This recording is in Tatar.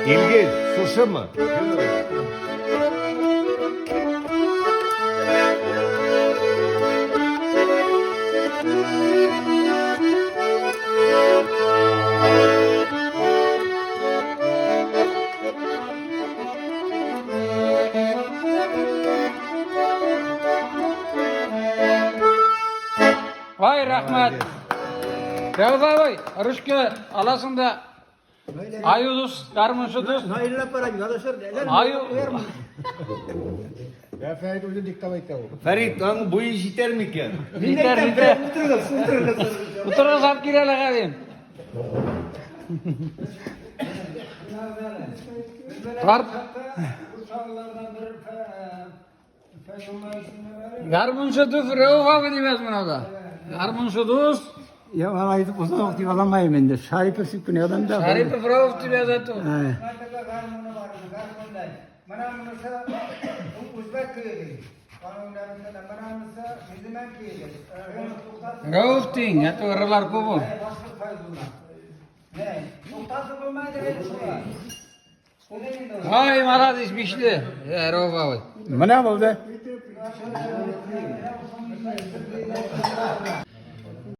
Илгиз, шушымы? Vay rahmet. Рәүф абый, ручка аласың да Аю дус, гармунчы дус. Аю. Я Фәрит үзе диктовать итә ул. Фәрит, аның буе җитәр микән? Җитәр, җитәр. Утырыгыз, утырыгыз. Утырыгыз алып кил әле, Галим. Карп. Гармунчы дус Рәүф абый димәс менә да. Гармунчы дус. Я аны айтып озак дип аламайм инде. Шарипов дип кенә язам да. Шарипов Рәүф дип яза ту. Ә. Mana bunisi o'zbek kuyi. Mana bunisi musulmon kuyi. Рәүф дин, это ырылар күп ул. To'xtatib bo'lmaydi endi shular. Vay молодец, бишле. Ә, Рәүф абый. Менә булды.